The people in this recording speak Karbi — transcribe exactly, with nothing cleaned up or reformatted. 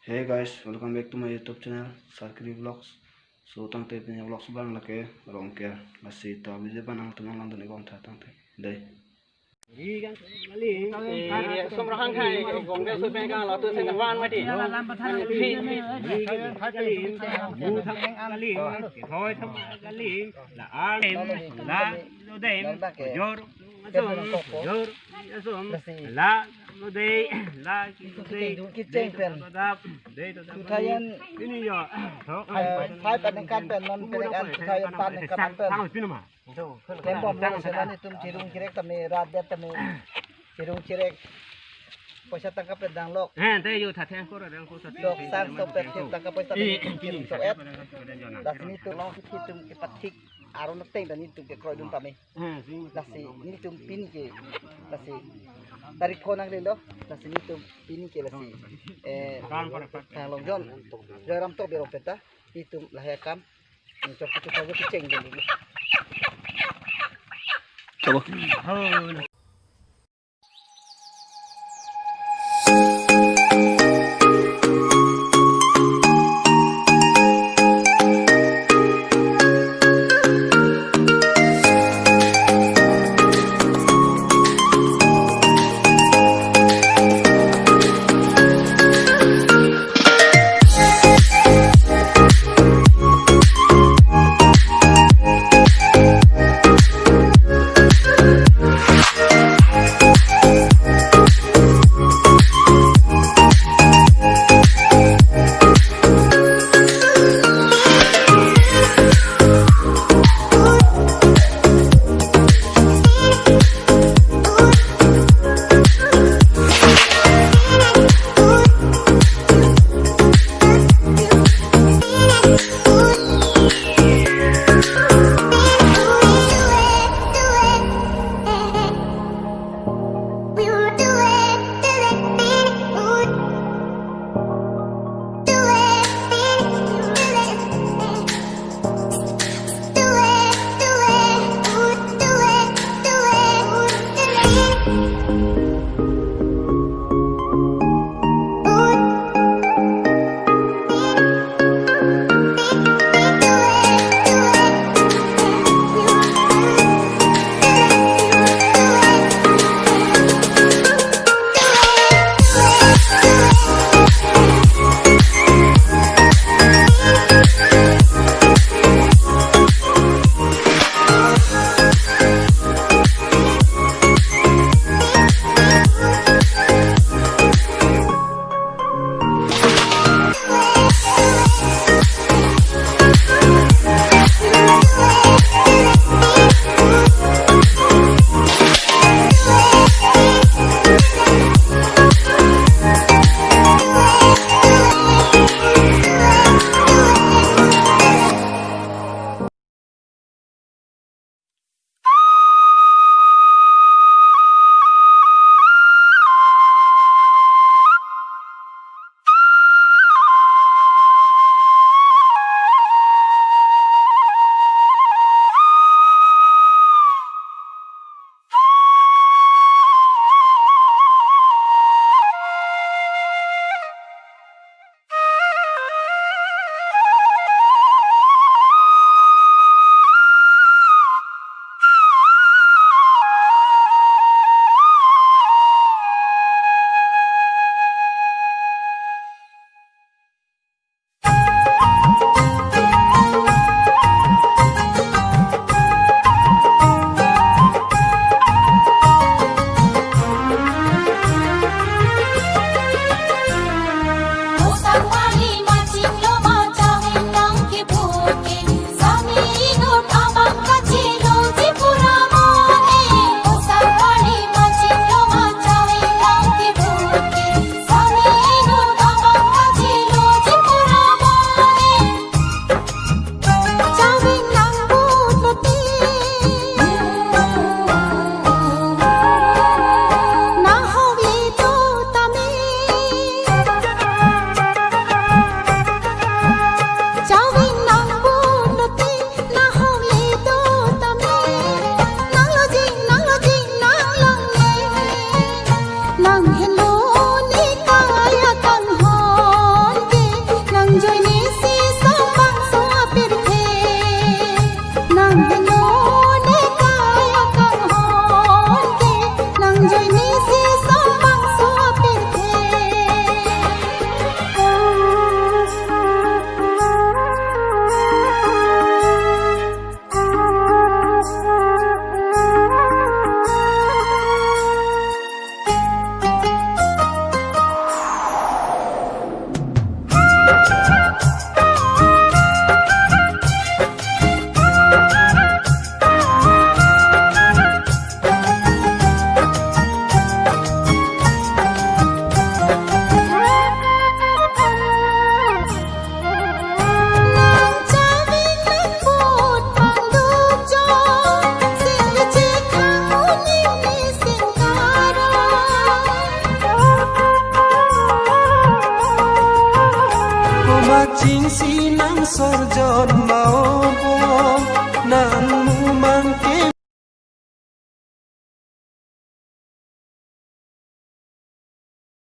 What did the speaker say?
Hey guys, welcome back to my YouTube channel, Sarkiri Vlogs. So tangte pini vlogs abang lake Rongker. Lasi ta video abang nangtum nanglang dun ikong tha tangte. Dei. Lasi la lo dei, la ki lo dei, kecheng pen. Two thousand five aningkan pen non penang an two thousand five aningkan pen. Kembom lo sena netum chirung chirek tame rat det tame chirung chirek poisa tangka pen danglok. He, te yo thathe angkor ang ko thathe. Dok sang sopet thip tangka poisa tame chirung so et. Lasi netum netum kepathik aron ateng ta netum kekroidun tame. Lasi netum pini ke, lasi tarik pho nanglelo, lasi netum pini ke lasi, eh, Thanglongjon Joyram Tokbi arong pen ta netum lahai akam, netum chok kitu kago kecheng dun dulu. Coba. Komat chingsi nang sorjon ma obo,